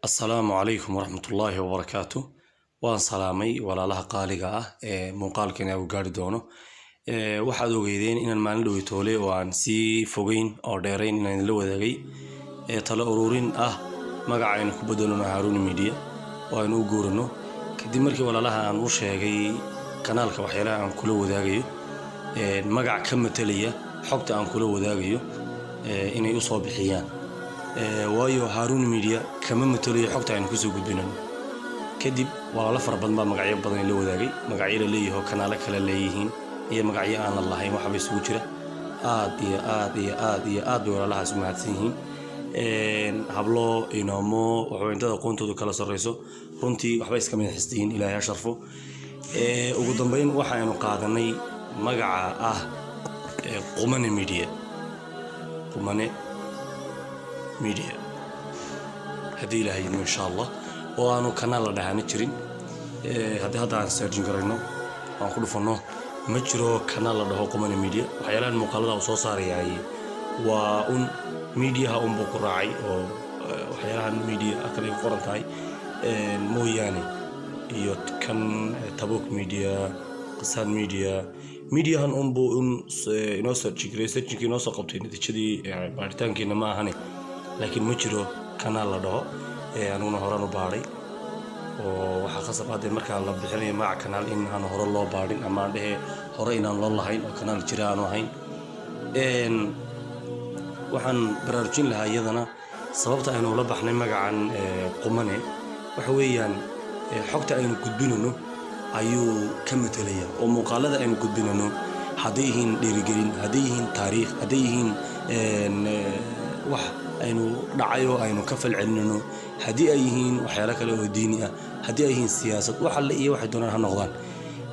Assalaamu calaykum waraxmatullaahi wabarakaatu. Waan salaamay walaalaha qaaliga ah ee muuqaalkan uu gaari doono. Waxaad ogeydeen inaan maalin dhowe toole oo aan sii fogeyn oo dheerayn inaan idinla wadaagay talo ururin ah magaca aynu ku bedelano Haruun Media oo aynu u guurano, kadib markii walaalaha aan u sheegay kanaalka waxyaalaha aan kula wadaagayo, magac ka matelaya xogta aan kula wadaagayo inay u soo bixiyaan, waayo Haruun Media kama matelayo xogta aynu kusoo gudbinano. Kadib walaalo fara badan baa magacyo badan la wadaagay, magacyo la leeyaho, kanaalo kale leeyihiin iyo magacyo aan la lahayn, waxba isugu jira. Aad iyo aad iyo aad iyo aad bay walaalahaas u mahadsan yihiin. Hablo, inoomo, waxba intada aqoontoodu kala sarreyso, runtii waxba iska madaxistihiin, Ilaahay ha sharfo. Ugu dambeyn waxaynu qaadanay magaca ah Qumane Media, Qumane Media, haddii Ilaahay idmo, insha Allah, oo aanu kanaal la dhahaana jirin. Haddii hadda aan searching garayno, aan ku dhufanno, ma jiro kanaal la dhaho Qumane Media. Waxyaalahan muuqaalada uu soo saarayaay waa un mediaha unbuu ku raacay oo waxyaalahan media kale ku qoran tahay mooyaane, iyo kan Tabuk Media, Qasaan Media, mediahan unbuu un inoo searching garay, searchingkii inoo soo qabtay natiijadii baaritaankiina ma ahane, laakiin ma jiro kanaal la dhaho. Aniguna horaan u baadhay oo waxaa khasab hadee markaa la bixinayo magaca kanaal in aan hore loo baadhin, ama aan dhehe hore inaan loo lahayn oo kanaal jira aanu ahayn. Waxaan baraarujin lahaa iyadana sababta aynu ula baxnay magacan Qumane waxa weeyaan xogta aynu gudbinano ayuu ka matelaya, oo muuqaalada aynu gudbinano hadday yihiin dhiirigelin, hadday yihiin taariikh, hadday yihiin wax aynu dhacay oo aynu ka falcelinano, haddii ay yihiin waxyaalo kale oo diini ah, haddii ay yihiin siyaasad, wax alle iyo waxay doonaan ha noqdaan,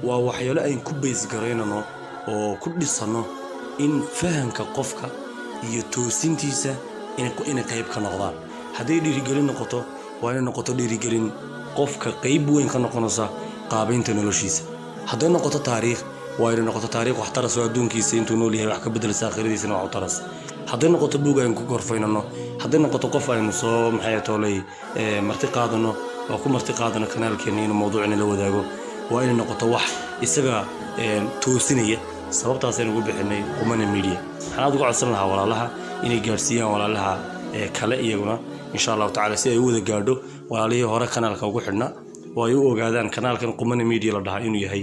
waa waxyaalo aynu ku base garaynano oo ku dhisano in fahamka qofka iyo toosintiisa inay qayb ka noqdaan. Hadday dhiirigelin noqoto, waa inay noqoto dhiirigelin qofka qayb weyn ka noqonaysa qaabaynta noloshiisa. Hadday noqoto taariikh, waa inay noqoto taariikh wax taras oo adduunkiisa intuu nool yahay wax ka bedelsa, aakhiradiisana wax u taras. Hadday noqoto buug aynu ku gorfaynano, hadday noqoto qof aynu soo maxay toolay marti qaadano oo ku marti qaadano kanaalkeena inuu mawduucina la wadaago, waa inay noqoto wax isaga toosinaya. Sababtaasaynu ugu bixinay Qumane Media. Waxaan aad uga codsan lahaa walaalaha inay gaadhsiiyaan walaalaha kale iyaguna, insha Allahu tacala, si ay u wada gaadho walaalihii hore kanaalka ugu xidhnaa oo ay u ogaadaan kanaalkan Qumane Media la dhahaa inuu yahay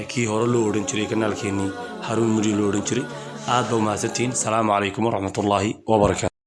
kii hore loo odhan jiray kanaalkeenii Haruun Media loo odhan jiray. Aad ba umahadsantihiin. Salaamu calaykum waraxmatullaahi wabarakaatu.